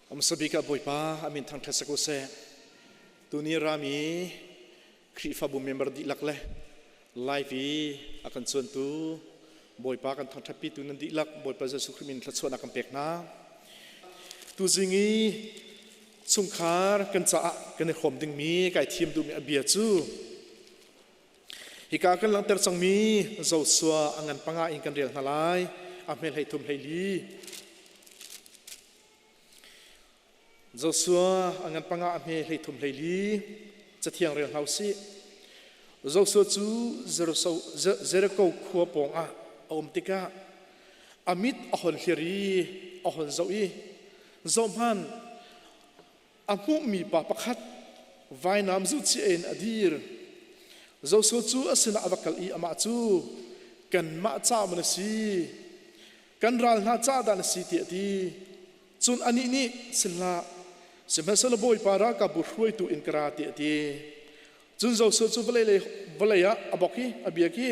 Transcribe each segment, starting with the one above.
Amsabik ah Bawipa amin thangṭhat sak u seh. Tuni rami Khrihfabu member dihlak le live i a kan cuantu Bawipa kan thangṭhatpitu nan dihlak Bawipa Jesuh Khrih min thluachuahnak kan pek hna. Tuzing i chungkhar kan caah kan i hrawm dingmi kai thim duhmi a bia cu Hika kan langhter cangmi Joshua a ngan panga in kan rel hna lai. A hme 13 14. Joshua a ngan panga a hme 13 14 cathiang rel hna usih. Joshua cu Jericho khua pawngah a um tikah a mit a hon hlir i a hon zoh i zohhmanh a hmuhmi pa pakhat vainam zuhchia in a dir. Joshua cu a sinah a va kal i amah cu kanmah ca maw na si kan ral hna ca dah na si tiah a ti. Cun anih nih si hlah, sihmanhsehlaw Bawipa ralkapbu hruaitu in ka ra tiah a ti. Cun Joshua cu vawlei ah a bawk i a biak i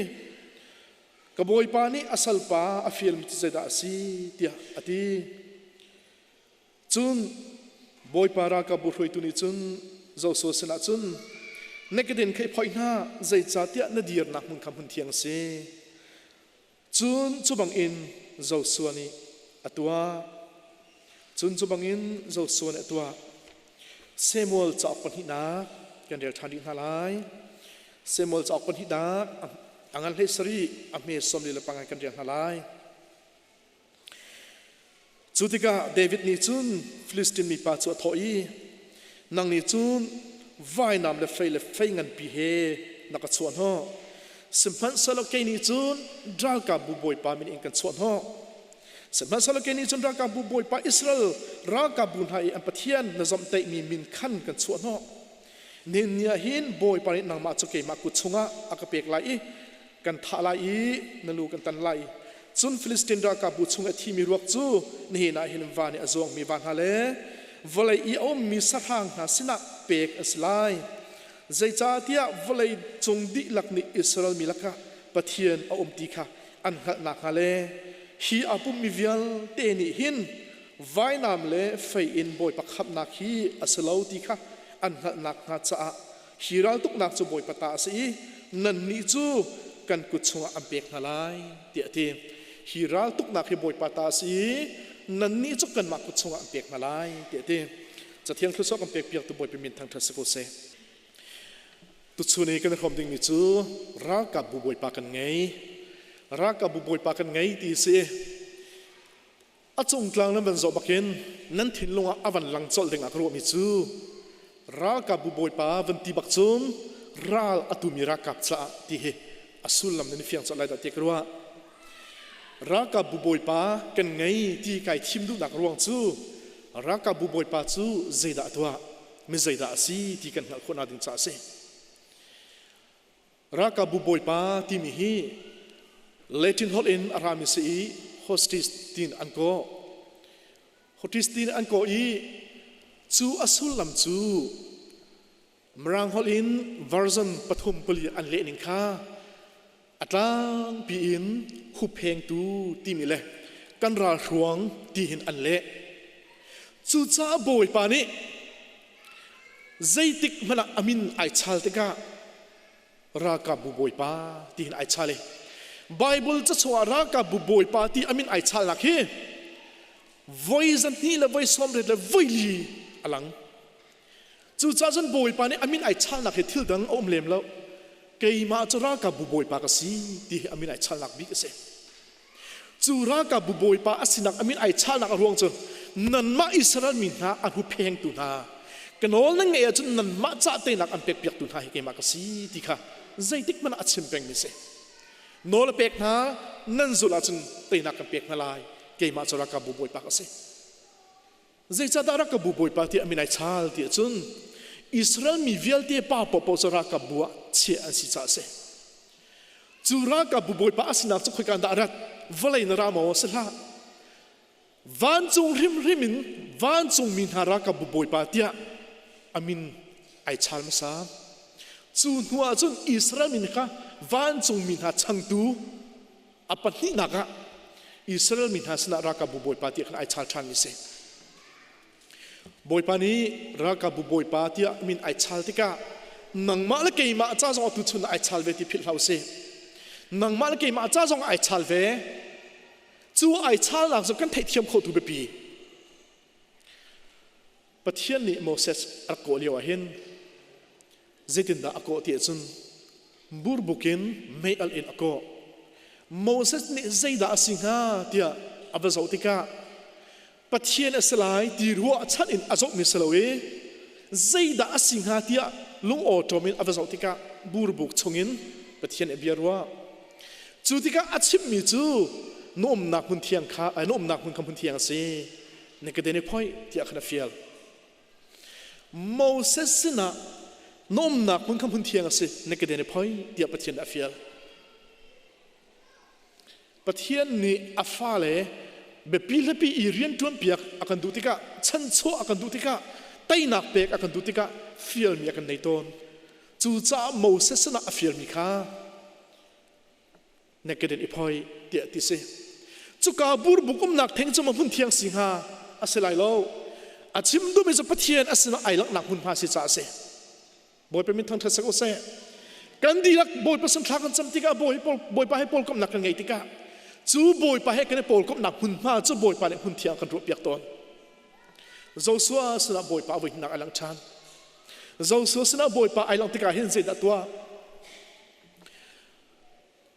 ka Bawipa nih a salpa a fialmi cu zeidah a si tiah a ti. Cun Bawipa ralkapbu hruaitu nih cun Joshua sinah cun, Na keden kha i phoih hna, zeicahtiah na dirnak hmun kha hmun thiang a si. Cun cu bangin Joshua nih a tuah. Cun cu bangin Joshua nih a tuah. Samuel cauk pahnihnak kan rel ṭhan rih hna lai. Samuel cauk pahnihnak a ngan 17 a hme 45 kan rel hna lai. Cu tikah David nih cun Filistin mipa cu a thawh i, Nang nih cun vainam le fei le fei nganpi he na ka chuahhnawh. Sihmanhsehlaw kei nih cun ralkapbu Bawipa min in kan chuahhnawh. Sihmanhsehlaw kei nih cun ralkapbu Bawipa Israel ralkapbu hna i an Pathian na zawmhtaihmi min khan kan chuahhnawh. Nihin ni ah hin Bawipa nih nangmah cu keimah kut chungah a ka pek lai i kan thah lai i na lu kan tan lai. Cun Filistin ralkapbu chung i a thimi ruak cu nihin ah hin van i a zuangmi va hna le vawlei i a ummi sahrang hna sinah pek a si lai. Zeicahtiah vawlei cung dihlak nih Israel mi lakah Pathian a um ti kha an hngalh nakhnga le hi aa pummi vialte nih hin vainam le fei in Bawipa khamhnak hi a si lo ti kha an hngalh nakhnga caah Hi raltuknak cu Bawipa ta a si i nannih cu kan kut chungah an pek hna lai, tiah a ti. Hi raltuknak hi Bawipa ta a si i nannih cu kanmah kut chungah an pek hna lai, tiah a ti. Cathiang thluachuah kan pekpiaktu Bawipa min thangṭhat si ko seh. Tuchun i kan i hrawm dingmi cu ralkapbu Bawipa kan ngei. Ralkapbu Bawipa kan ngei ti a si. A cungtlang nan van zoh bakin nan thinlung ah a van lang colh ding ah ka ruahmi cu ralkapbu bawipa van ti bak cun ral a tumi ralkap caah ti hi a sullam nan i fiang colh lai dah ti ka ruah. Ralkapbu bawipa kan ngei ti kai thim duhnak ruang cu ralkapbu bawipa cu zeidah a tuah, mi zeidah a si ti kan hngalh khawhnak ding caah a si. Ralkapbu bawipa timi hi Latin holh in a rami si i hostis tiin an kawh. Hostis tiin an kawh i cu a sullam cu Mirang holh in version pathum pali an leh ning kha a tlangpi in hupphengtu timi le kan ralhruang ti hin an leh. Cucaah Bawipa nih Zeitik hmanh ah a min ai chal tikah ralkapbu bawipa ti hin ai chal i Bible ca chungah ralkapbu bawipa ti a min ai chalnak hi voi 2 le voi 80 le voi li a lang. Cucaah cun bawipa nih a min ai chalnak hi thil dang a um lem lo. Keimah cu ralkapbu bawipa ka si ti hi a min ai chalnak bik a si. Cu ralkapbu bawipa a sinak a min ai chalnak a ruang cu nanmah Israel mi hna a huphengtu hna ka nawl nan ngeih ahcun nanmah cah teinak an pekpiaktu hna hi keimah ka si ti kha zeitik hmanh ah a chim pengmi si. Nawl a pek hna nan zulh ahcun teinak kan pek hna lai keimah cu ralkapbu bawipa ka si. Zeicahdah ralkapbu bawipa tiah a min ai chal ti ahcun Israel mi vialte pa paohpaoh cu ralkapbu ah chiah an si caah a si. Cu ralkapbu bawipa a sinak cu khoika dah a rat? Vawlei na ra maw? Si hlah. Vancung hrimhrim in vancungmi hna ralkapbu bawipa tiah a min ai chal hmasa. Cu hnu ah cun Israel mi kha vancungmi hna changtu A pahnihnak ah Israel mi hna sinah ralkapbu bawipa ti khan ai chal ṭhanmi si. Bawipa nih ralkapbu Bawipa tiah min ai chal tikah nangmah le keimah ca zong atu chun ai chal ve ti philh hlah usih. Nangmah le keimah ca zong ai chal ve. Cu ai chalnak cu kan theihthiam khotu biapi. Pathian nih Moses a rak kawh lio ah hin zeitindah a kawh ti ahcun burbuk in mei alh in a kawh. Moses nih zeidah a si hnga tiah a va zoh tikah Pathian a si lai ti ruah chan in a zohmi si lo i zeidah a si hnga tiah lungawṭawm in a va zoh tikah burbuk chungin Pathian nih bia ruah. Cu tikah a chimmi cu na umnak hmun thiang kha na umnak hmun kha hmun thiang a si na keden i phoih tiah khan a fial. Moses sinah na umnak hmun kha hmun thiang a si na keden i phoih tiah Pathian nih a fial. Pathian nih a fale biapi hlapi i rianṭuan piak a kan duh tikah chanchuah a kan duh tikah teinak pek a kan duh tikah fialmi a kan nei tawn. Cucaah Moses sinah a fialmi kha na keden i phoi tiah ti si. Cuka burbuk umnak theng cu ma hmun thiang si hnga? A si lai lo. A chim duhmi cu Pathian a sinah ai langhnak hmunhma si caah a si. Bawipa min thangṭhat sek u seh. Kan dihlak Bawipa sin thla kan cam tikah Bawipa he pawlkomhnak kan ngeih tikah cu Bawipa he kan i pawlkomhnak hmunhma cu Bawipa nih hmun thiang kan ruahpiak tawn. Joshua sinah Bawipa a voihnihnak ai lang ṭhan. Joshua sinah Bawipa ai lang tikah hin zeidah tuah?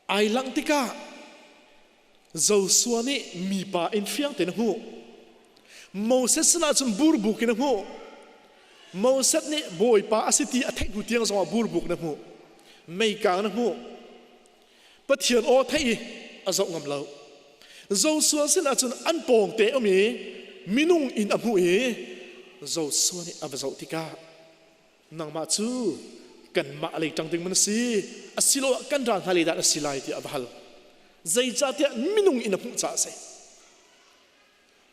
Ai langh tikah Joshua nih mipa in fiang tein a hmuh. Moses sinah cun burbuk in a hmuh. Moses nih Bawipa a si ti a theih hnu tiang zongah burbuk in a hmuh. Meikang in a hmuh. Pathian aw theih i a zoh ngam lo. Joshua sinah cun an pawngte um i minung in a hmuh i Joshua nih a va zoh tikah nangmah cu kanmah lei ṭang ding man na si asiloah kan ral hna lei dah na si lai tiah a va hal zeicahtiah minung in a hmuh caah a si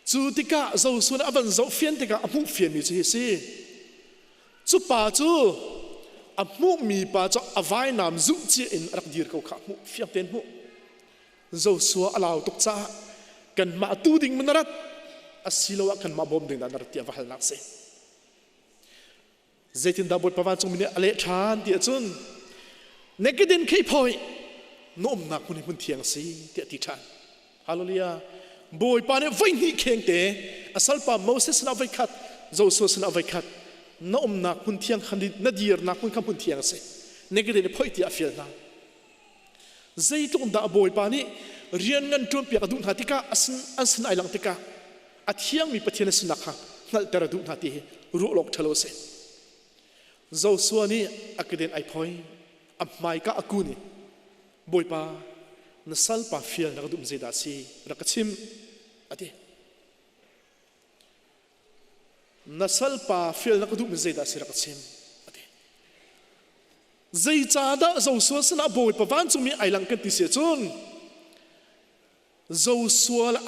cu tikah Joshua nih a van zoh fian tikah a hmuh fianmi cu hi a si cu pa cu a hmuhmi pa cu a vainam zuh cia in a rak dir ko kha a hmuh fiang tein hmuh Joshua a lau tuk caah kanmah tu ding man na rat asiloah kanmah bawm ding dah na rat tiah va halnak a si Zeitindah Bawipa vancungmi nih a leh ṭhan ti ahcun na kedin khi phawi na umnak hmun hi hmun thiang a si tiah a ti ṭhan. Hallelujah. Bawipa nih voihnih khengte a salpa Moses sinah voikhat, Joshua sinah voikhat na umnak hmun thiang kha na dirnak hmun kha hmun thiang a si. Na kedin i phoih tiah a fial hna. Zeitluk dah Bawipa nih rian ngan ṭuanpiak a duh hna tikah an sin ai langh tikah a thiangmi Pathian a sinak kha hngalhter a duh hna ti hi ruah awk ṭhalo a si. Joshua nih a keden ai phoi, a hmaika a kun i Bawipa na salpa fial na ka duh zeidah a si rak ka chim a ti. Na salpa fial na ka duhmi zeidah a si rak ka chim a ti. Zeicahdah Joshua sinah Bawipa vancungmi ai lang kan ti si ahcun Joshua le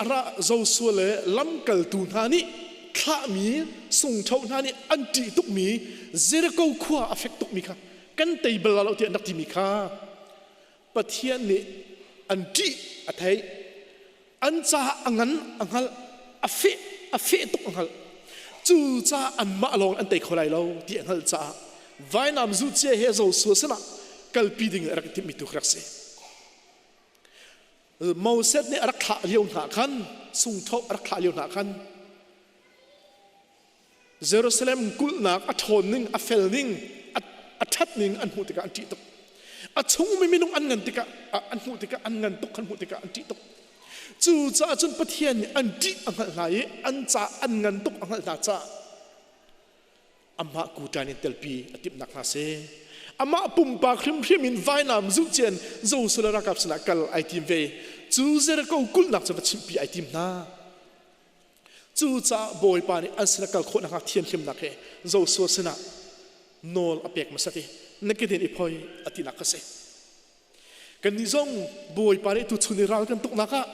Joshua le lamkaltu hna nih thlahmi sungṭhoh hna nih an ṭih tukmi Jericho khua a fek tukmi kha kan tei bal lo tiah an rak timi kha Pathian nih an ṭih a theih an caah a ngan a hngalh a feh a feh tuk a hngalh cucaah anmah lawng an tei kho lai lo ti a hngalh caah vainam zu cia he Joshua sinah kalpi ding a rak i timhmi tu rak si Moses nih a rak thlah lio hna khan sungthoh a rak thlah lio hna khan Jerusalem kulhnak a ṭhawn ning, a fel ning, a ṭhat ning an hmuh tikah an ṭih tuk. A chungmi minung an ngan tikah an hmuh tikah an ngan tuk an hmuh tikah an ṭih tuk. Cucaah cun Pathian nih an ṭih a hngalh hna i an ca an ngan tuk a hngalh hna caah amah kuṭan in telpi a timhnak hna si. Amah pumpak hrimhrim in vainam zuhcian Joshua ralkap sinah kal ai tim ve. Cu Jericho kulhnak cu va chimhpi ai tim hna. Cucaah Bawipa nih an sinah kal khawh nakhnga thianhlimnak he Joshua sinah nawl a pek hmasat i na kedin i phoi a tinak kha si. Kannih zong Bawipa nih tuchun i ral kan tuknak ah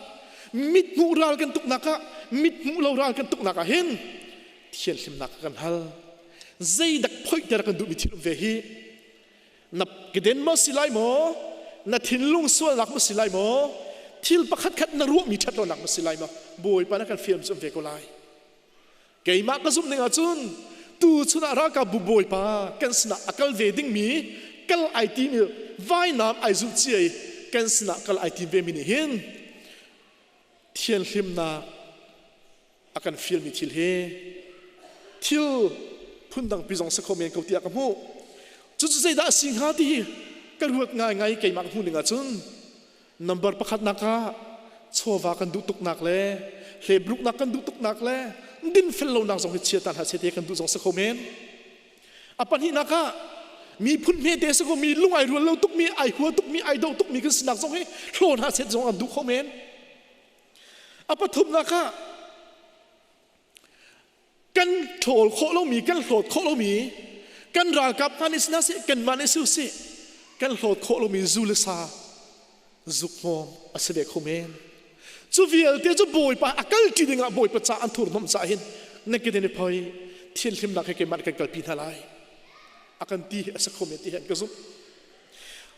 mithmuh ral kan tuknak ah mithmuh lo ral kan tuknak ah hin thianhlimnak kan hal. Zeidak phoihter kan duhmi thil um ve hi Na keden maw si lai maw? Na thinlung sualnak maw si lai maw? Thil pakhat khat na ruahmi ṭhat lonak maw si lai maw? Bawipa na kan fiam cu ve ko lai. Keimah ka zumh ning ahcun tu chun ah ralkapbu bawipa kan sinah a kal ve dingmi kal ai tim i vainam ai zuh cia i kan sinah kal ai tim vemi nih hin thianhlimnak a kan fialmi thil hi thil phundang pi zong si kho men ko tiah ka hmuh. Cucu zeidah a si hnga ti hi ka ruat ngaingai keimah ka hmuh ning ahcun Number pakhatnak ah chawva kan duh tuknak le hlebruknak kan duh tuknak le dinfel lonak zong hi chia ta hlah seh kan duh zong si kho men. A pahnihnak ah miphun hmete si ko mi lung ai rual lo tukmi ai hua tukmi ai do tukmi kan sinak zong hi hlaw hna set zong an duh kho men. A pathumnak ah kan ṭhawl khawh lomi kan hlawt khawh lomi kan ralkap hna nih si seh kanmah nih si usih kan hlawt khawh lomi zu le sa zuk hmawm a si ve kho men cu vialte cu bawipa a kal ṭi dingah bawipa ca an thurhnawmh caah hin na ke i phoi thianhlimnak he keimah kan kalpi hna lai a kan ti hi a si kho men ti hi an ka zumh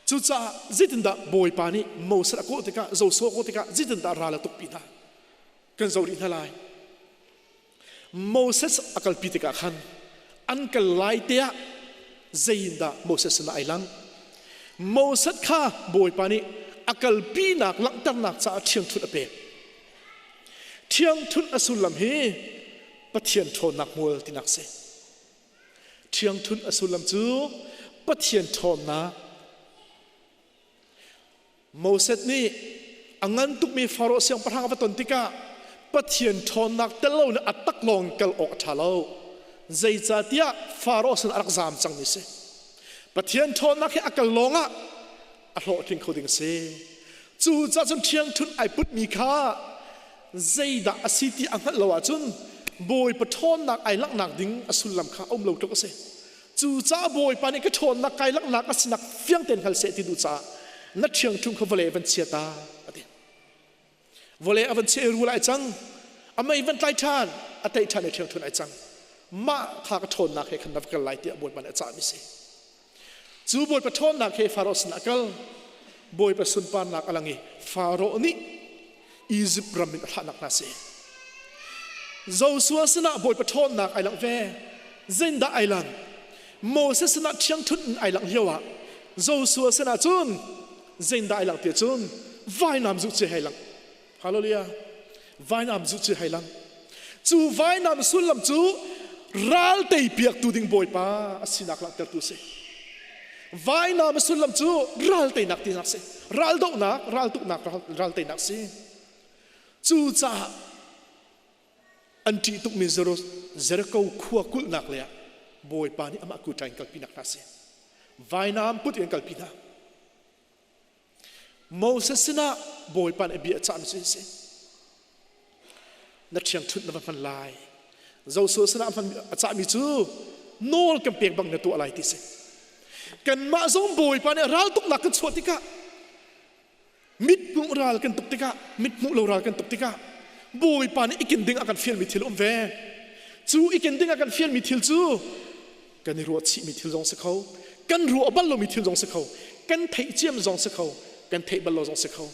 cucaah zeitindah bawipa nih Moses a kawh tikah Joshua a kawh tikah zeitindah ral a tukpi hna kan zoh rih hna lai Moses a kalpi tikah khan an kal lai te ah zeiindah Moses sinah ai lang Moses kha Bawipa nih a kalpinak langhternak caah ṭhiangṭhunh a pek ṭhiangṭhunh a sullam hi Pathian ṭhawnnak hmual tinak si ṭhiangṭhunh a sullam cu Pathian ṭhawnnak Moses nih a ngan tukmi Faraoh siangpahrang a va ton tikah Pathian ṭhawnnak tel lo in a taklawng kal awk a ṭha lo. Zeicahtiah Faraoh sin a rak zaam cangmi si. Pathian ṭhawnnak he a kal lawngah a hlawhtling kho ding a si. Cucaah cun ṭhiangṭhunh ai putmi kha zeidah a si ti a hngalh lo ahcun Bawipa ṭhawnnak ai langhnak ding a sullam kha a um lo tluk a si. Cucaah Bawipa nih ka ṭhawnnak kai langhnak a sinak fiang tein hngal seh ti duh caah na ṭhiangṭhung kha vawlei van chia ta a ti. Vawlei a van chia i rul ai cang, a mei van tlai ṭhan, a teih ṭhan i ṭhiangṭhun ai cang. Mah kha ka ṭhawnnak he khan na va kal lai tiah Bawipa nih a cahmi si. Cu Bawipa ṭhawnnak he Faraoh sinah a kal. Bawipa sunparnak a lang i Faraoh nih Izipt ram in a thlahnak hna si. Joshua sinah Bawipa ṭhawnnak ai langh ve. Zeindah ai lang? Moses sinah ṭhiangṭhunh in ai langh lio ah Joshua sinah cun zeindah ai langh ti cun vainam zuh ci hei lang. Hallelujah. Vainam zuh ci hei lang. Cu vainam sullam cu ral teipiaktu ding Bawipa a sinak langhtertu a si. Vainam a sullam cu ral teinak tinak si. Ral dohnak, ral tuknak, ral teinak si. Cucaah an ṭih tukmi Jericho khua kulhnak lei ah Bawipa nih amah kuṭa in kalpinak hna si. Vainam put in kalpi hna. Moses sinah Bawipa nih a bia a cahmi cu hi si. Na ṭhiangṭhunh na va hman lai. Joshua sinah a cahmi cu nawl kan pek bang na tuah lai ti si. Kanmah zong Bawipa nih raltuknak kan chuah tikah mithmuh ral kan tuk tikah mithmuh lo ral kan tuk tikah Bawipa nih i ken ding a kan fialmi thil um ve. Cu i ken ding a kan fialmi thil cu kan i ruah chihmi thil zong si kho kan ruah bal lomi thil zong si kho kan theih ciam zong si kho kan theih bal lo zong si kho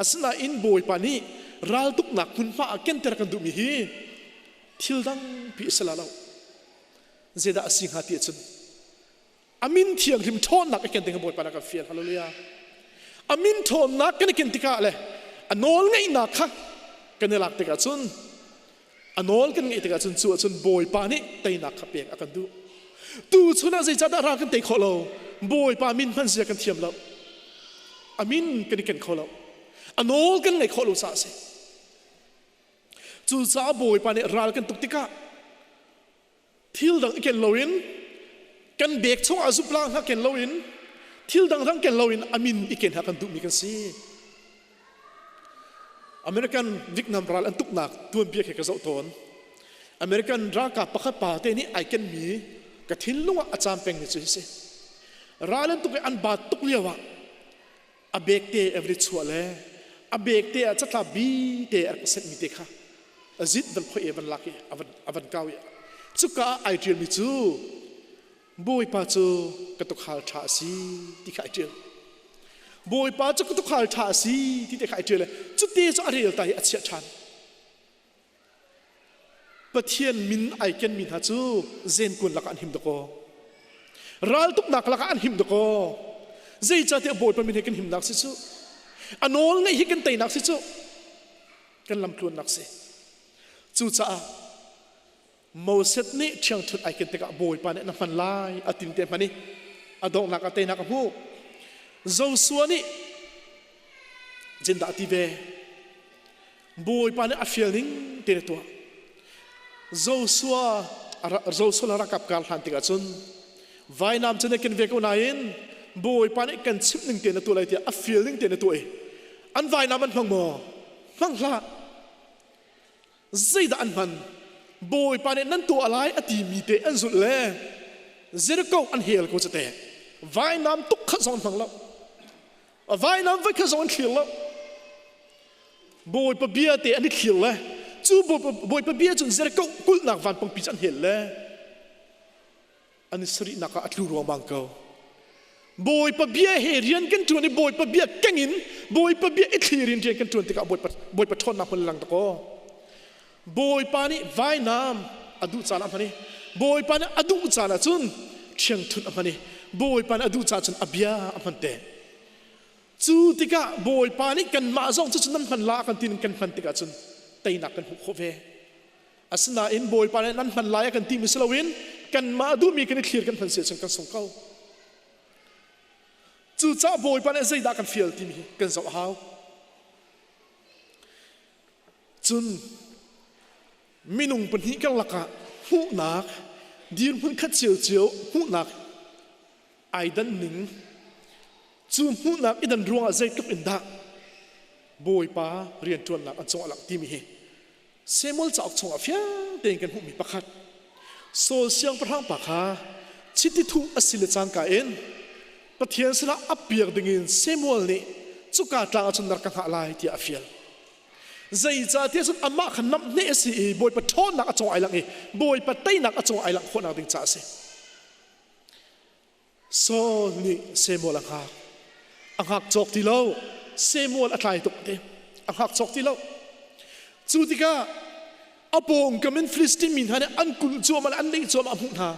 asinain bawipa nih raltuknak hmunhma ah kenter kan duhmi hi thil dangpi a si la lo zeidah a si hnga ti ahcun a min thianghlim ṭhawnnak i ken ding bawipa nih a kan fial hallelujah a min ṭhawnnak kan i ken tikah le a nawl ngeihnak kha kan i lak tikah cun A nawl kan ngeih tikah cun cu ahcun Bawipa nih teinak kha pek a kan duh. Tu chun ah zeicahdah ral kan tei khawh lo? Bawipa min hman zia kan thiam lo. A min kan i ken kho lo. A nawl kan ngaih khawh lo caah a si. Cucaah Bawipa nih ral kan tuk tikah thil dang i ken loin kan bek chungah zuplang hna ken loin thil dang dang ken loin a min i ken ha kan duhmi kan si. American Vietnam ral an tuknak tuanbia khi ka zoh tawn. American ralkap pakhat pa te nih ai kenmi ka thinlung ah a caam pengmi cu hi si. Ral an tuk i an baat tuk lio ah a bek te every chuah le a bek te ah catlap bi te a rak senhmi te kha a zit van khoih i van lak i a van kau i cuka ah ai ṭialmi cu Bawipa cu ka tukhal ṭha a si ti kha ai ṭial. Bawipa cu ka tukhal ṭha a si ti te kha ai ṭial i cuti cu a rel ta i a chiah ṭhan. Pathian min ai kenmi hna cu zenkuan lakah an him dakaw. Raltuknak lakah an him dakaw. Zeicahtiah Bawipa min he kan himnak si cu. A nawl ngeih hi kan teinak si cu. Kan lamtluannak si. Cucaah Moses nih ṭhiangṭhunh ai ken tikah Bawipa nih na hman lai a tin te hman i a donghnak ah teinak a hmuh. Joshua nih zindah a ti ve? Bawipa nih a fial ning tein a tuah. Joshua Joshua ralkap kar hlan tikah cun vainam cu na ken ve ko nain Bawipa nih kan chimh ning tein na tuah lai tiah a fial ning tein a tuah i an vainam an hmang maw? Hmang hlah. Zeidah an hman? Bawipa nih nan tuah lai a timi te an zulh le Jericho an hel ko cate. Vainam tuk khat zong an hmang lo. Vainam voi khat zong an thlir lo. Bawipa bia te an i thlir le cu Bawipa bia cun Jericho kulhnak vanpangpi cu an hel le an i sarihnak ah a tlu ruangmang ko. Bawipa bia he rian kan ṭuan i Bawipa bia keng in Bawipa bia i thlir in rian kan ṭuan tikah Bawipa Bawipa ṭhawnnak hmun lang dakaw. Bawipa nih vainam a duh caan ah hman i Bawipa nih a duh caan ah cun ṭhiangṭhunh a hman i Bawipa nih a duh caan cun a bia a hman te. Cu tikah Bawipa nih kanmah zong cu nan hman la kan tin kan hman tikah cun teinak kan hmuh khawh ve. Asinain Bawipa nih nan hman lai a kan timi si loin kanmah duhmi kan i thlir kan hman si ahcun kan sung ko. Cucaah Bawipa nih zeidah kan fial timi hi kan zoh a hau. Cun minung pahnih karlak ah hmuhnak dirhmun khat ciocio hmuhnak ai dan ning cu hmuhnak i dan ruangah zeitluk in dah Bawipa rianṭuannak an cungah lang timi hi Samuel cauk chungah fiang tein kan hmuhmi pakhat Saul siangpahrang pa kha chiti thuh a si le cangka in Pathian sinah ap piak dingin Samuel nih cuka tlang ah cun rak ka hngah lai tiah a fial. Zeicahtiah cun amah kha namhneh a si i Bawipa ṭhawnnak a cung ai langh i Bawipa teinak a cung ai langh khawhnak ding caah a si. Saul nih Samuel a hngak. A hngak cawk ti lo. Samuel a tlai tuk te. A hngak cawk ti lo. Cu tikah a pawngkam in Filistin mi hna nih an kulh cuahmah le an neih cuahmah a hmuh hna.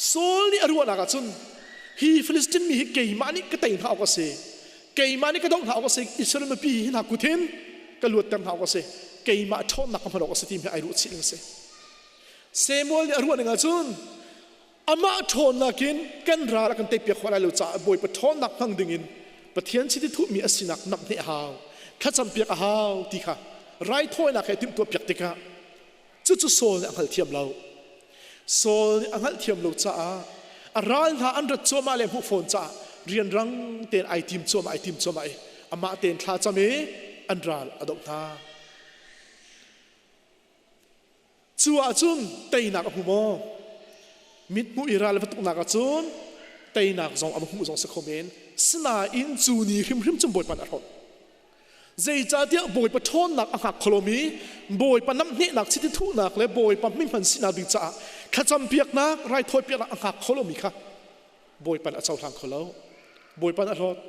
Saul nih a ruahnak ah cun hi Filistin mi hi keimah nih ka tei hna awk a si. Keimah nih ka doh hna awk a si. Israel mipi hi hna kut hin ka luatter hna awk a si. Keimah ṭhawnnak ka hman awk a si timi ai ruah chih ning a si. Samuel nih a ruah ning ah cun Amah ṭhawnnak in kan ral a kan teipiak khawh lai lo caah Bawipa ṭhawnnak hmang dingin Pathian chiti thuhmi a sinak namhneh a hau, thlacampiak a hau ti kha raithawinak he timhtuahpiak tikah cucu Saul nih a hngalthiam lo. Saul nih a hngalhthiam lo caah a ral hna an rat cuahmah le hmuh fawn caah rianrang tein ai tim cuahmah ai tim cuahmah i amah tein thla cam i an ral a doh hna. Cu ahcun teinak a hmu maw? Mithmuh i ral va tuknak ahcun teinak zong a va hmuh zong si kho men. Sinain cu ni hrimhrim cun Bawipa nih a hrawh. Zeicahtiah Bawipa ṭhawnnak a hngak kho lomi Bawipa namhnehnak chiti thuhnak le Bawipa hminghman sinak ding caah thlacampiaknak, raithawipiaknak a hngak kho lomi kha Bawipa nih a cohlang kho lo. Bawipa nih a hlawt.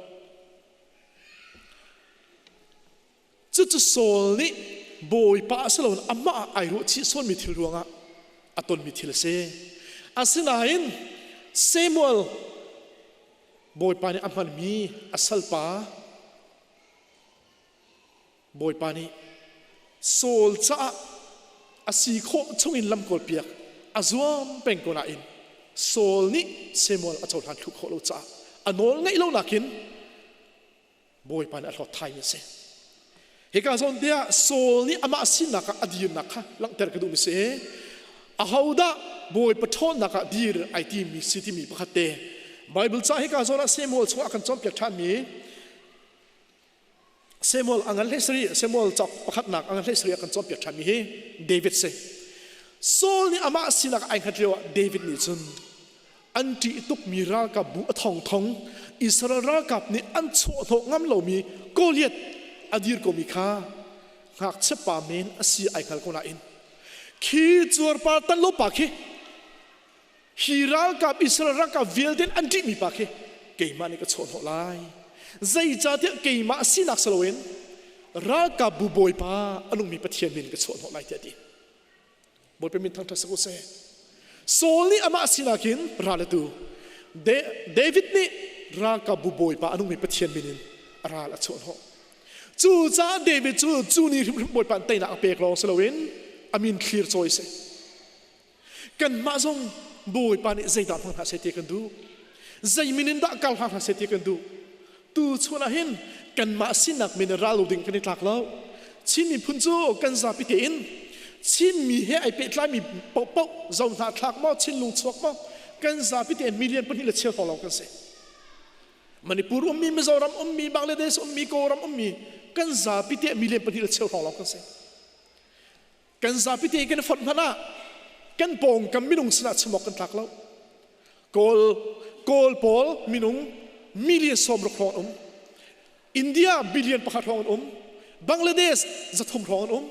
Cucu Saul nih Bawipa a si loin amah ah ai ruahchih sualmi thil ruangah a tonmi thil a si. Asinain Samuel Bawipa nih a hmanmi a salpa Bawipa nih Saul caah a si khawh chungin lam kawlpiak a zuam peng ko nain Saul nih Samuel a cohlan thlu khawh lo caah a nawl ngaih lo nakin Bawipa nih a hlawt thaimi a si. Hika zawn te ah Saul nih amah sinak ah a dirnak kha langhter ka duhmi si. Ahodah Bawipa ṭhawnnak ah dir ai timi si timi pakhat te. Bible ca hika zawn ah Samuel chungah kan cawnpiak ṭhanmi Samuel a ngan hlei sarih Samuel cawk pakhatnak a ngan hlei sarih ah kan cawnpiak ṭhanmi hi David si. Saul nih amah sinak ai hngat lio ah David nih cun An ṭih tukmi ralkapbu a thongthong Israel ralkap nih an chuahhnawh ngam lomi Goliath a dir komi kha ngakchia pa men a si ai hngal ko nain khi cuarpar tan lo pa khi hi ralkap Israel ralkap vialte an ṭihmi pa khi keimah nih ka chuahhnawh lai zeicahtiah keimah sinak si loin ralkapbu bawipa a nungmi Pathian min ka chuahhnawh lai tiah a ti. Bawipa min thangṭhat si ko seh. Saul nih amah sinak in ral a tu. David nih ralkapbu bawipa a nungmi Pathian min in a ral a chuahhnawh. Cucaah David cu cu ni hrimhrim Bawipa in teinak a pek lawng si loin a min thlir cawi si. Kanmah zong Bawipa nih zeidah hmang hna seh ti kan duh. Zei min in dah kal hna hna seh ti kan duh. Tu chun ah hin kanmah sinak min in ral lo ding kan i tlak lo. Chin miphun cu kan zapi tein Chinmi he ai pehtlaimi paohpaoh zo hnahthlak maw Chinlung chuak maw kan zapi tein million pahnih le cheu hrawng lawng kan si. Manipur ummi, Mizoram ummi, Bangladesh ummi, Kawlram ummi kan zapi te million pahnih le cheu hrawng lawng kan si. Kan zapi te kan i fonh hmanh ah kan pawngkam minung sinah chim awk kan tlak lo. Kawl Kawl pawl minung million 60 hrawng an um. India billion pakhat hrawng an um. Bangladesh 300 hrawng an um.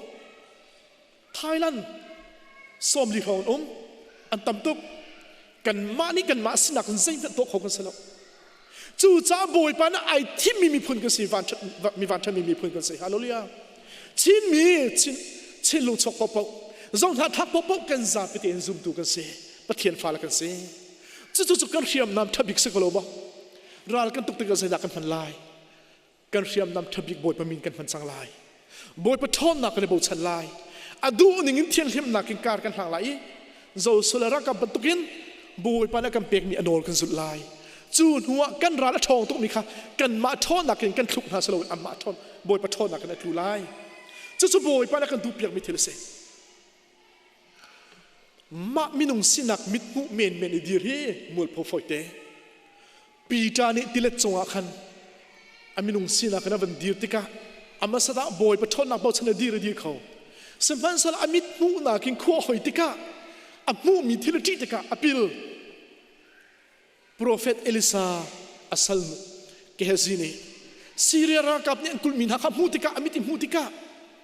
Thailand 40 hrawng an um. An tam tuk. Kanmah nih kanmah sinak in zeihmanh tuah kho kan si lo. Cucaah Bawipa nih ai thimmi miphun kan si, mi vanṭhatmi miphun kan si. Hallelujah. Chinmi, Chin, Chinlung chuak paohpaoh, zohnahthlak paohpaoh kan zapi tein zumtu kan si. Pathian fale kan si. Cucu cu kan hriamnam ṭha bik si ko lo maw? Ral kan tuk tikah zeidah kan hman lai? Kan hriamnam ṭha bik Bawipa min kan hman cang lai. Bawipa ṭhawnnak kan i bochan lai. A duh ning in thianhlimnak in kar kan hlang lai i Joshua le ralkap bantukin Bawipa nih a kan pekmi a nawl kan zulh lai. Cu hnuah kan ral a ṭhawng tukmi kha kanmah ṭhawnnak in kan thluk hna si loin anmah ṭhawn Bawipa ṭhawnnak in a tlu lai. Cucu Bawipa nih a kan duhpiakmi thil a si. Mah minung sinak mithmuh menmen i dir hi mualpho fawite. Peter nih tilet cungah khan a minung sinak in a van dir tikah a hmasa ah Bawipa ṭhawnnak bochan a dir a dir kho. Sihmanhsehlaw a mit hmuhnak in khua hoi tikah a hmuhmi thil a ṭih tikah a pil. Profet Elisa a sal Gehazi nih Siria ralkap nih an kulhmi hna kha hmuh tikah a mit i hmuh tikah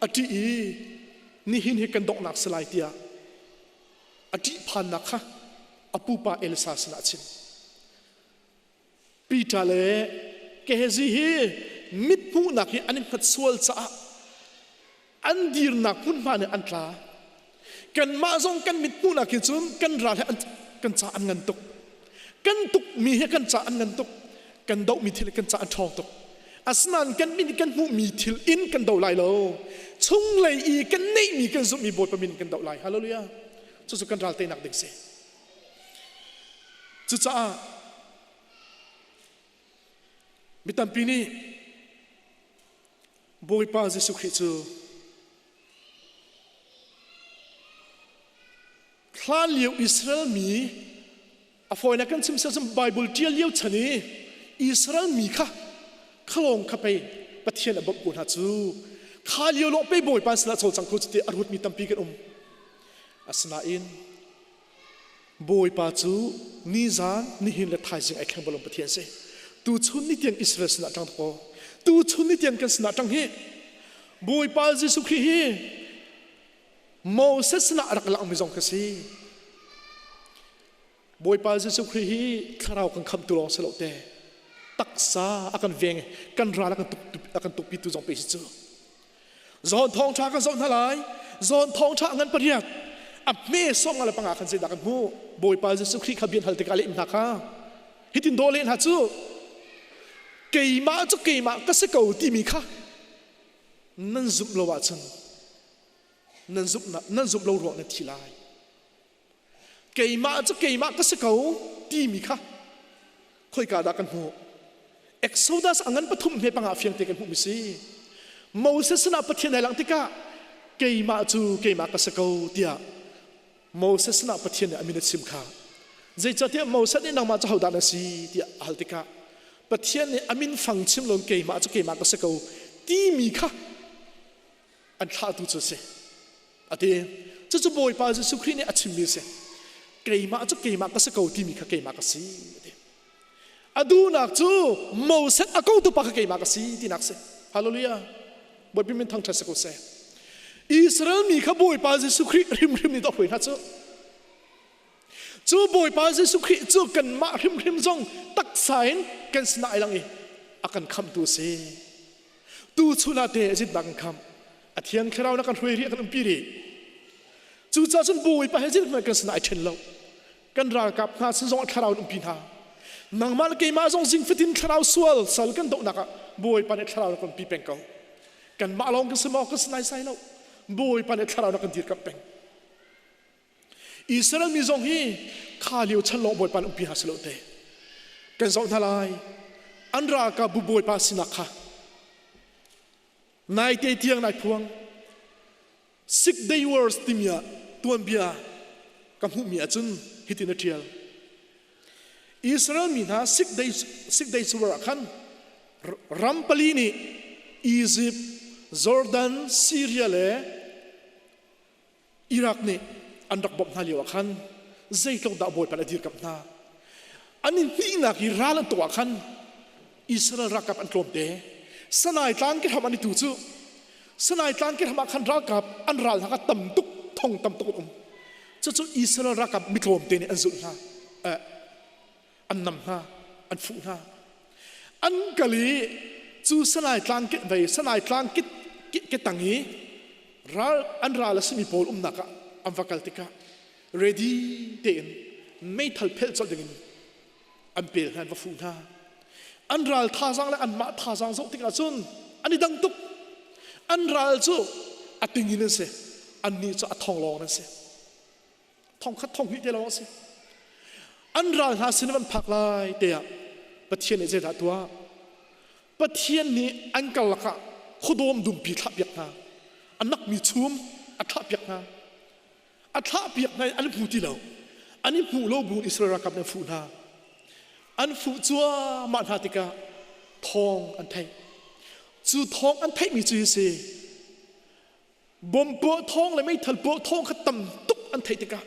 a ṭih i nihin hi kan donghnak si lai tiah a ṭihphannak kha a pupa Elisa sinah a chim. Peter le Gehazi hi mithmuhnak hi an i hngat sual caah an dirnak hmunhma nih an tla. Kanmah zong kan mithmuhnak hi cun kan ral he kan ca an ngan tuk. Kan tukmi he kan ca an ngan tuk. Kan dohmi thil he kan ca an ṭhawng tuk. Asinain kan min kan hmuhmi thil in kan do lai lo. Chunglei i kan neihmi kan zumhmi Bawipa min kan doh lai. Hallelujah. Cucu kan ral teinak ding si. Cucaah mi tampi nih Bawipa Jesuh Khrih cu hlan lio Israel mi a fawinak kan chim cun Bible ṭial lio chan i Israel mi kha khalawng kha pei Pathian a bawmh ko hna cu kha lio lawng pei Bawipa sinah cawlcang ko cu ti a ruatmi tampi kan um. Asinain Bawipa cu nizan nihin le thaizing ai thleng balom Pathian si. Tuchun ni tiang Israel sinah ṭang ko. Tuchun ni tiang kan sinah ṭang hi. Bawipa Jesuh Khrih hi Moses sinah a rak langmi zong kha si. Bawipa Jesuh Khrih hi thlarau kan khamtu lawng si lo te. Taksa a kan veng kan ral a kan tuk a kan tukpitu zong pe si cu. Zawn thawngṭha kan zoh hna lai. Zawn thawngṭha ngan pariat. A hme sawm nga le panga khan zeidah kan hmuh? Bawipa Jesuh Khrih kha bian hal tikah leh hna kha. Hitin dawh leh hna cu keimah cu keimah ka si ko timi kha nan zumh lo ahcun nan zumh nan zumh lo ruang nan thi lai. Keimah cu keimah ka si ko timi kha khoika dah kan hmuh? Exodus a ngan pathum hme panga fiang te kan hmuhmi si. Moses sinah Pathian ai langh tikah keimah cu keimah ka si ko tiah Moses sinah Pathian nih a min a chim kha. Zeicahtiah Moses nih nangmah cu hodah na si tiah a hal tikah Pathian nih a min fang chim loin keimah cu keimah ka si ko timi kha an thlahtu cu a si. A ti. Cucu Bawipa Jesuh Khrih nih a chimmi a si. Keimah cu keimah ka si ko timi kha keimah ka si a ti. A duhnak cu Moses a kotu pa kha keimah ka si tinak si. Hallelujah. Bawipa min thangṭhat si ko seh. Israel mi kha Bawipa Jesuh Khrih hrimhrim nih a hruai hna cu. Cu Bawipa Jesuh Khrih cu kanmah hrimhrim zong taksa in kan sinah ai lang i a kan khamhtu a si. Tuchun ah te a zitnak kan khamh. A thiang thlarau na kan hruai rih, a kan umpi rih. Cucaah cun Bawipa he zeitin kan sinah ai ṭhen lo. Kan ralkap hna sin zongah thlarau in umpi hna. Nangmah le keimah zong zing fatin thlarau sual sal kan dohnak ah Bawipa nih thlarau na kan pi peng ko. Kanmah lawng kan si maw kan si naisai lo. Bawipa nih thlarau na kan dirkamh peng. Israel mi zong hi kha lio chan lawng Bawipa nih umpi hna si lo te. Kan zoh hna lai. An ralkapbu Bawipa sinak kha naite tiang nai phuang. Six Day Wars timi ah tuanbia ka hmuhmi ahcun hitin a ṭial. Israel mi hna Six Days War ah khan ram pali nih Egypt, Jordan, Syria le Iraq nih an rak bawmh hna lio ah khan zeitluk dah Bawipa nih a dirkamh hna. An i hnihnak i ral an tuah ah khan Israel ralkap an tlawmte. Sanai tlang kehram an i tu cu Sanai tlang kehram ah khan ralkap an ral hna kha tam tuk thong tam tuk an um. Cucu Israel ralkap mitlawmte nih an zulh hna. Eh, an nam hna, an fuh hna. An kal i cu Sanai tlang ke vei Sanai tlang ke, ke tang i ral an ral a simi pawl umnak ah an va kal tikah ready tein meithal phelh colh dingin an pel hna an va fuh hna an ral thazaang le anmah thazaang zoh tikah cun an i dang tuk an ral cu a ting in an si annih cu a thong lawng an si thong khat thong hnih te lawng a si an ral hna sin van phak lai te ah Pathian nih zeidah tuah Pathian nih an karlak ah khuadawm dumpi thlah piak hna a nakmi chum a thlah piak hna A thlahpiak hna i an hmu ti lo. An i hmuh lo buin Israel ralkap nih an fuh hna. An fuh cuahmah hna tikah thawng an theih. Cu thawng an theihmi cu hi si. Bom puah thawng le meithal puah thawng kha tam tuk an theih tikah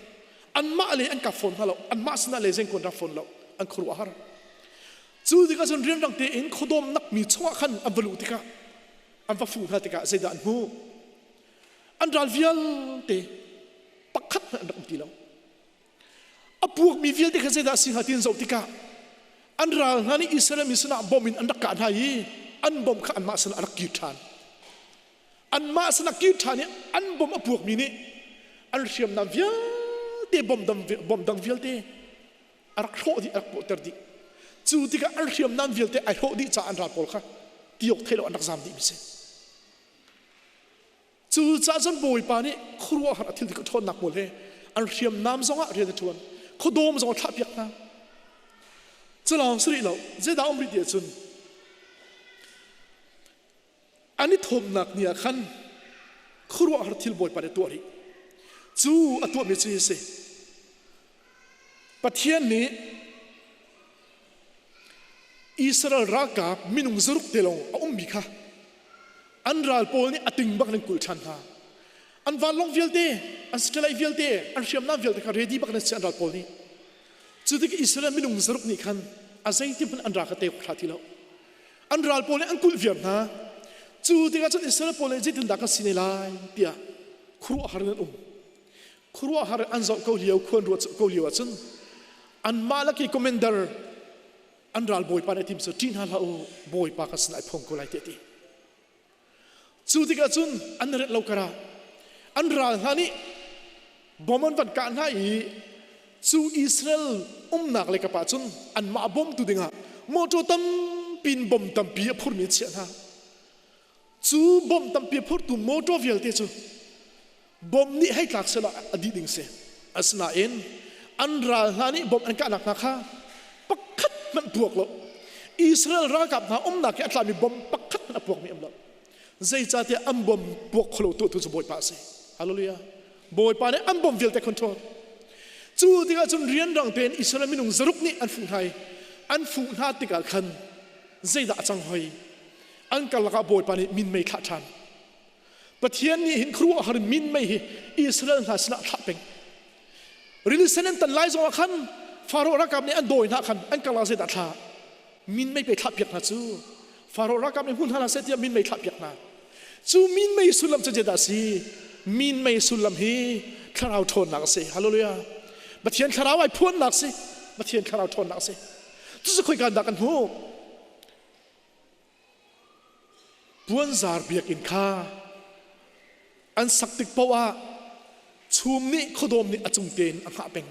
anmah le an kap fawn hna lo. Anmah sinah le zeingkun rak fawn lo. An khuaruah a har. Cu tikah cun rianrang tein khuadawm nakmi chungah khan an va luh tikah an va fuh hna tikah zeidah an hmuh? An ral vialte pakhat hmanh an rak um ti lo. A puakmi vialte kha zeidah a si hnga ti an zoh tikah an ral hna nih Israel mi sinah bom in an rak kah hna i an bom kha anmah sinah a rak kir ṭhan. Anmah sinah kir ṭhan i an bom a puakmi nih an hriamnam vialte bom dang, bom dang vialte a rak hrawh dih a rak puahter dih. Cu tikah an hriamnam vialte ai hrawh dih caah an ral pawl kha ti awk thei lo an rak zam dih mi si. Cucaah cun Bawipa nih khuaruahhar a thil ti ṭhawnnak pawl he an hriamnam zongah rian a ṭuan, khuadawm zong a thlahpiak hna. Cu lawng si rih lo, zeidah um rih ti ahcun an i thawmnak ni ah khan khuaruahhar thil Bawipa nih a tuah rih. Cu a tuahmi cu hi a si. Pathian nih Israel ralkap minung zaruk te lawng a ummi kha an ral pawl nih a ting bak in an kulh ṭhan hna. An vanlawng vialte, an satellite vialte, an hriamnam vialte kha ready bak in an si an ral pawl nih. Cu tik Israel minung zaruk nih khan a zeitin hmanh an ral kha tei awk hlah ti lo. An ral pawl nih an kulh viar hna. Cu tikah cun Israel pawl nih zeitindah kan si ne lai tiah khuaruahhar in an um. Khuaruahhar an zoh ko lio, khuan ruah ko lio ahcun anmah lak i commander an ral bawipa nih a tim cu ṭih hna hlah u bawipa kan sinah ai phuang ko lai tiah a ti. Cu tikah cun an relh lo karah an ral hna nih bom an van kah hna i cu Israel umnak le kap ah cun anmah bawmtu dingah motor tampi in bom tampi a phurmi an chiah hna. Cu bom tampi a phurtu motor vialte cu Bom nih hei tlak sehlaw a dih ding si. Asinain an ral hna nih bom an kahnak hna kha pakhat hmanh puak lo. Israel ralkap hna umnak i a tlami bom pakhat hmanh a puakmi um lo. Zeicahtiah an bom puak kholo tuahtu cu Bawipa a si. Hallelujah. Bawipa nih an bom vialte control. Cu tikah cun rianrang tein Israel minung zaruk nih an fuh hna i an fuh hna tikah khan zeidah a cang hoi? An karlak ah Bawipa nih minmei thlah ṭhan. Pathian nih hin khuaruahhar minmei hi Israel hna sinah a thlah peng. Rili sen an tan lai zongah khan Faro ralkap nih an dawi hna khan an karlak zeidah thla minmei pe thlah piak hna cu Faro ralkap nih hmun hna seh tiah minmei thlah piak hna. Cu minmei sullam cu zeidah a si? Minmei sullam hi thlarau ṭhawnnak a si. Hallelujah. Pathian thlarau ai phuannak si. Pathian thlarau ṭhawnnak a si. Cucu khoika dah kan hmuh? Puanzar biakinn kha an sak tik paoh ah. Chum nih khuadawm nih a cung tein a hngah peng.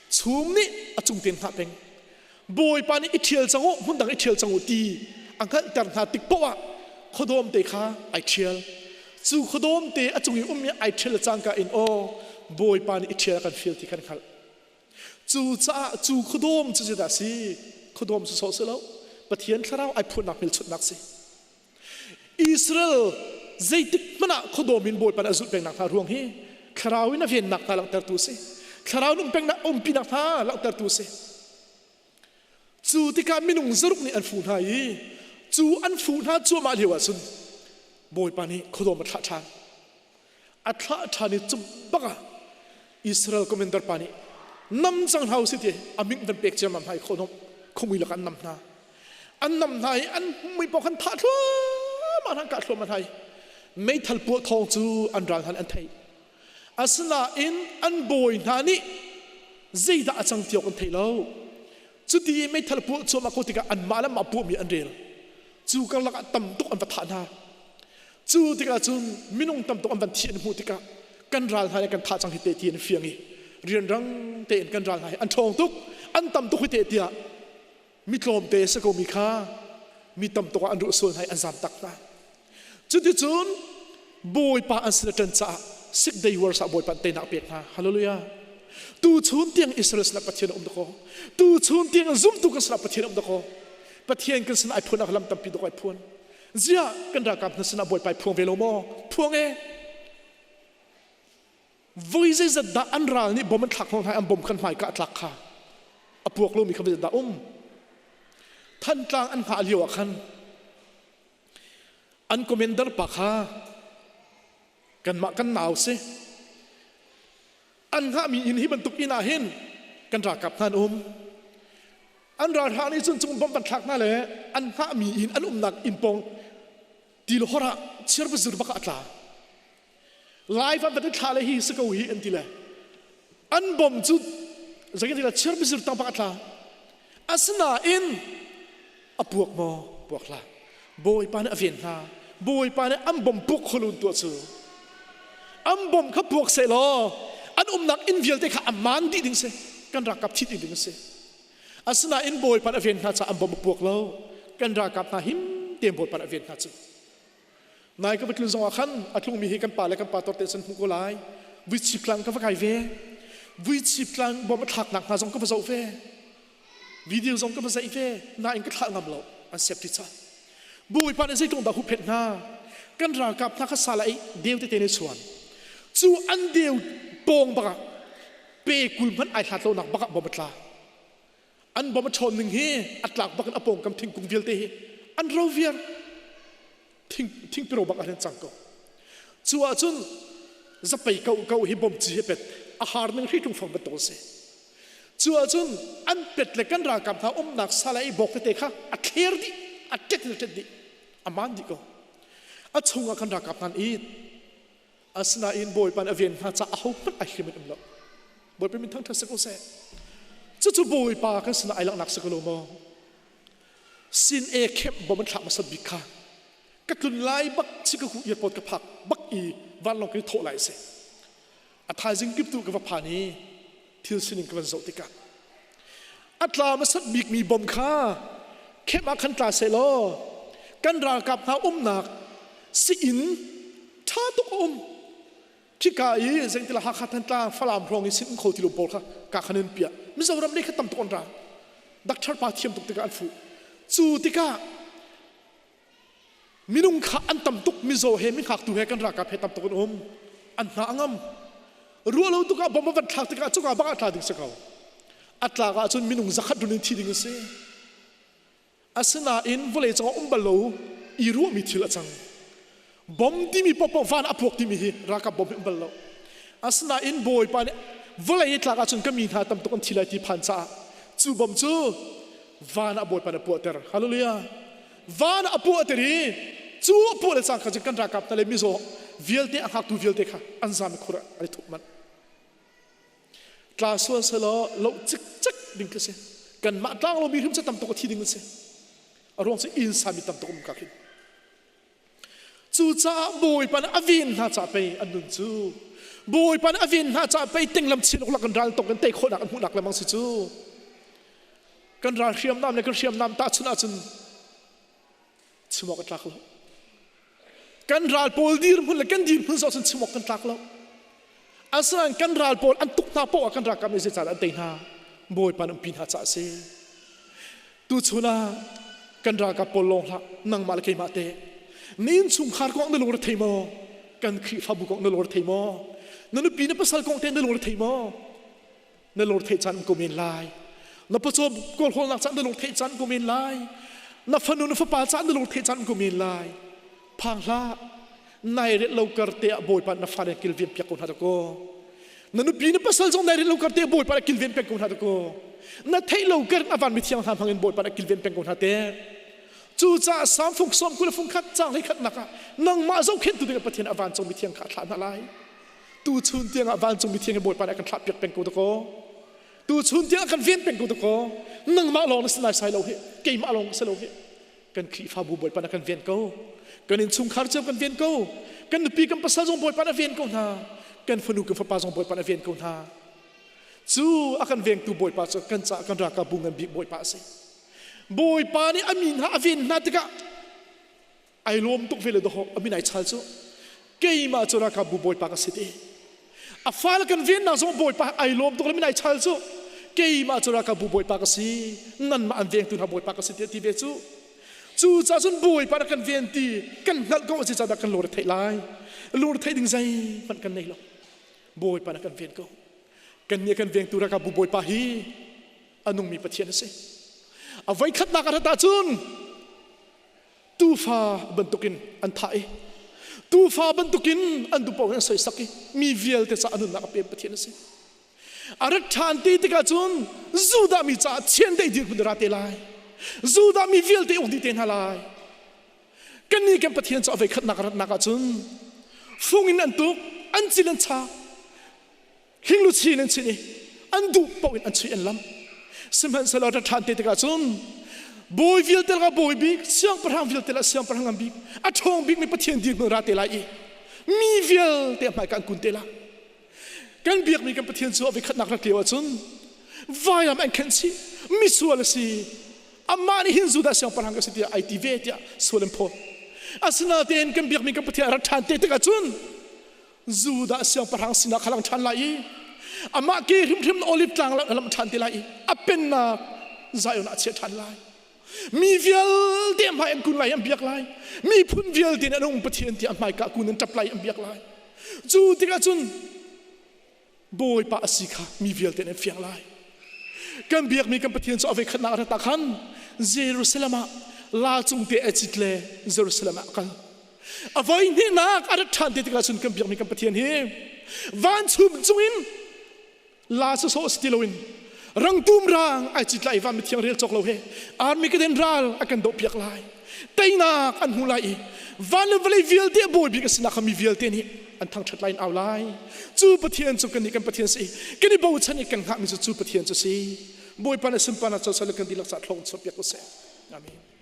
Chum nih a cung tein hngah peng. Bawipa nih i ṭhial cang u, hmun dang i ṭhial cang u ti a hngalhter hna tik paoh ah khuadawm te kha ai ṭhial. Cu khuadawm te a cung i ummi ai ṭhial cangka in aw Bawipa nih i ṭhial a kan fial ti kan hngalh. Cucaah cu khuadawm cu zeidah a si? Khuadawm cu sawh si lo. Pathian thlarau ai phuannak hmelchunhnak si. Israel zeitik hmanh ah khuadawm in Bawipa nih a zulh pengnak hna ruang hi thlarau in a vennak hna langhtertu a si. Thlarau in um pengnak umpinak hna langhtertu a si. Cu tikah minung zaruk nih an fuh hna i cu an fuh hna cuahmah lio ah cun Bawipa nih khuadawm a thlah ṭhan. A thlah ṭhan i cu bak ah Israel commander pa nih nam cang hna usih ti a ming van pek ciammam hna i khuadawm khuamui lakah an nam hna. An nam hna i an mui paoh khan thah thluahmah hna an kah thluahmah hna i meithal puah thawng cu an ral hna nih an theih. Asinain an bawi hna nih zeidah a cang ti awk an thei lo. Cuti i meithal puah cuahmah ko tikah anmah le anmah puahmi an rel. Cu karlak ah tam tuk an va thah hna. Cu tikah cun minung tam tuk an van thih an hmuh tikah kan ral hna nih kan thah cang hi te ti an fiang i rianrang tein kan ral hna hi an ṭhawng tuk, an tam tuk hi te tiah mi tlawmte a si komi kha mi tam tuk ah an ruah sual hna i an zamtak hna. Cuticun Bawipa an sin a ṭan caah Six Day Wars ah Bawipa an teinak a pek hna. Hallelujah. Tu chun tiang Israel sinah Pathian a um dakaw. Tu chun tiang zumtu kan sinah Pathian a um dakaw. Pathian kan sinah ai phuan lam tampi dok ai phuan. Ziah kan ralkap hna sinah Bawipa ai phuang ve lo maw? Phuang e. Voi zeizat dah an ral nih bom an thlak hnawh hna i an bom khan hmaika a tlak kha a puak lomi kha zeizat dah um. Thantlang an hngah lio ah khan an commander pa kha kanmah kan nau si. An hngahmi inn hi bantuk inn ah hin kan ralkap hna an um. An ralhrang nih cun cung bom van thlak hna le an hngahmi inn an umnak inn pawng tilhor ah chiarbazir bak ah a tla. Live an van i thla le hi si ko hi an ti le an bom cu zeitin ti le chirbizir tang bak a tla. Asinain a puak maw? Puak hlah. Bawipa nih a ven hna. Bawipa nih an bom puak khulun tuah cu. An bom kha puak seh law an umnak inn vialte kha a maan dih ding si. Kan ralkap thi dih ding a si. Asinain Bawipa nih a ven hna caah an bom a puak lo. Kan ralkap hna him tein Bawipa nih a ven hna cu. Nai ka va tlun zongah khan a tlungmi hi kan pa le kan pa tor te cun hmuh ko lai. Vuichip tlang ka va kai ve. Vuichip tlang bom a thlaknak hna zong ka va zoh ve. Video zong ka va zeih ve. Nain ka thlah ngam lo. An safety ca. Bawipa nih zeitluk dah huhphenh hna. Kan ralkap hna kha sal ah deu tete nih chuan. Cu an deu pawng bakah pe 20 hmanh ai hlat lonak bakah bom a tla. An bom a ṭhawn ning hi a tlak bak in a pawngkam thingkung vialte hi an ro viar. Thing thingpiro bak ah hin cang ko. Cu ahcun zapei ko ko hi bom ci hi pet a har ning hri tlung fang bantuk a si. Cu ahcun an pet le kan ralkap hna umnak sala i bawk tete kha a thler dih, a ṭet in a ṭet dih, a maan dih ko. A chungah kan ralkap hna an it. Asinain Bawipa nih a ven hna caah ahohmanh ai hlim in um lo. Bawipa min thangṭhat si ko seh. Cucu Bawipa kan sinah ai langhnak si ko lo maw? Sin e kemh bom an thlak hmasat bik kha ka tlun lai bak Chicago airport ka phak bak i vanlawng kan i thawh lai a si. A thaizing kiptu ka va phan i thil sining ka van zoh tikah a tla hmasat bikmi bom kha kemh ah khan tla seh law kan ralkap hna umnak si-inn ṭha tuk a um. Khika i zeitila Hakha Thantlang Falam hrawng i sin um kho ti lo pawl kha ka khan in piah. Mizoram lei kha tam tuk an ra. Doctor pa thiam tuk tikah an fuh. Cu tikah Minung kha an tam tuk, mizaw he mi hngaktu he kan ralkap he tam tuk an um. An hna a ngam. Ruah lo tuk ah bom a van thlak tikah cuka bak ah tla ding si ko. A tlak ahcun minung zakhat run in thi ding a si. Asinain vawlei cungah um bal lo i ruahmi thil a cang. Bom timi paohpaoh van a puak timi hi ralkap bom hi um bal lo. Asinain Bawipa nih vawlei i tlak ahcun ka mi hna tam tuk an thi lai ti phan caah cu bom cu van ah Bawipa nih a puahter. Hallelujah. Van ah a puahter i cu a puah le cangka cun kan ralkap hna le mizaw vialte a hngaktu vialte kha an zam i khur ah an i thup manh. Tla sual selaw loh cikcek ding khi si. Kanmah tlang lomi hrim cu tam tuk a thi ding an si. A ruang cu inn sami tam tuk um ka khin. Cucaah Bawipa nih a ven hna caah pei an nun cu. Bawipa nih a ven hna caah pei tinglam chin lak kan ral tok kan tei khawhnak an hmuhnak lengmang si cu. Kan ral hriamnam le kan hriamnam tahchunh ahcun chim awk a tlak lo. Kan ral pawl dirhmun le kan dirhmun zoh cun chim awk kan tlak lo. Asinain kan ral pawl an tuk hna poah kan ralkap nih zeicahdah an tei hna? Bawipa nih umpi hna caah a si. Tuchun ah kan ralkap pawl lawng hlah, nangmah le keimah te. Na innchungkhar kong na lungre thei maw? Kan Khrihfabu kong na lungre thei maw? Na nupi na pasal kong te na lungre thei maw? Na lungre theih caan ko men lai. Na pacaw kawlhawlnak caan na lung theih caan ko men lai. Na fanu na fapa caan na lung theih caan ko men lai. Phang hlah. Nai ret lo kar te ah Bawipa na fale kilven piak ko hna dakaw. Na nupi na pasal zong nai ret lo kar te Bawipa na kilven peng ko hna dakaw. Na theih lo kar a van mithiang hna hmang in Bawipa na kilven peng ko hna te. Cucaah Salm fung sawm 20 fung khat cang hlei khat nak ah nangmah zohkhenhtu ding Pathian a vancung mithiang kha a thlah hna lai. Tu chun tiang ah vancung mithiang hi Bawipa nih a kan thlah piak peng ko dakaw. Tu chun tiang ah kan ven peng ko dakaw. Nangmah lawng na si nai sai lo hi, keimah lawng si lo hi. Kan Khrihfabu Bawipa na kan ven ko. Kan innchungkhar cio kan ven ko. Kan nupi kan pasal zong Bawipa na ven ko hna. Kan fanu kan fapa zong Bawipa na ven ko hna. Cu a kan vengtu Bawipa cu kan caah kan ralkapbu ngan bik Bawipa a si. Bawipa nih a mi hna a ven hna tikah ai lawm tuk ve le dawh a min ai chal cu keimah cu ralkapbu Bawipa ka si ti. A fale kan vennak zong Bawipa ai lawm tuk le min ai chal cu keimah cu ralkapbu Bawipa ka si nanmah an vengtu hna Bawipa ka si tiah ti ve cu. Cu caah cun Bawipa rak kan ven ti kan hngalh ko a si caah kan lungre theih lai. Lungre theih ding zeihmanh kan nei lo. Bawipa na kan ven ko. Kan nih kan vengtu ralkapbu Bawipa hi a nungmi Pathian a si. A voikhatnak a rat ahcun tuufa bantukin an thah i tuufa bantukin an duhpaoh in an soisak i mi vialte caah a nunnak a pem Pathian a si. A rat ṭhan ti tikah cun Judah mi caah chiandeih dirhmun ra te lai. Judah mi vialte uk dih te hna lai. Kannih kan Pathian cu a voikhatnak a ratnak ahcun fung in an tuk, an cil an chak, Hingluchin an chinh i an duh paoh in an chuih an lam. Sihmanhsehlaw rat ṭhan te tikah cun bawi vialte lakah bawi bik, siangpahrang vialte lakah siangpahrang ngan bik, a ṭhawng bikmi Pathian dirhmun ra te lai i mi vialte a hmaika an kun te lai. Kan biakmi kan Pathian cu a voikhatnak rat lio ahcun vailam an khenh chih, misual a si, amah nih hin Judah siangpahrang ka si tiah ai ti ve tiah sual an phawt. Asinain kan biakmi kan Pathian a rat ṭhan te tikah cun Judah siangpahrang sinah kha lang ṭhan lai i amah ke hrimhrim Olive tlang a lamh ṭhan te lai i a pennak Zion ah a chiah ṭhan lai. Mi vialte a hmai an kun lai an biak lai. Miphun vialte nih an um Pathian tiah a hmaika kun an ṭap lai an biak lai. Cu tikah cun Bawipa a si kha mi vialte nih an fiang lai. Kan biakmi kan Pathian cu a voikhatnak a rat ah khan Jerusalem ah la cung te a cit le Jerusalem ah a kal. A voi hnihnak a rat ṭhan te tikah cun kan biakmi kan Pathian hi vanchum cungin la sawsawh si ti loin rangtum rang ai cit lai i van mithiang rel cawk lo he Armageddon ral a kan dohpiak lai. Teinak an hmu lai i van le vawlei vialte a bawi bik a sinak kha mi vialte nih an thangṭhat lai in au lai. Cu Pathian cu kannih kan Pathian si i kan i bochan i kan hngahmi cu cu Pathian cu si. Bawipa nih sunparnak cosal kan dihlak caah thlawng chuahpiak u sih. Amen.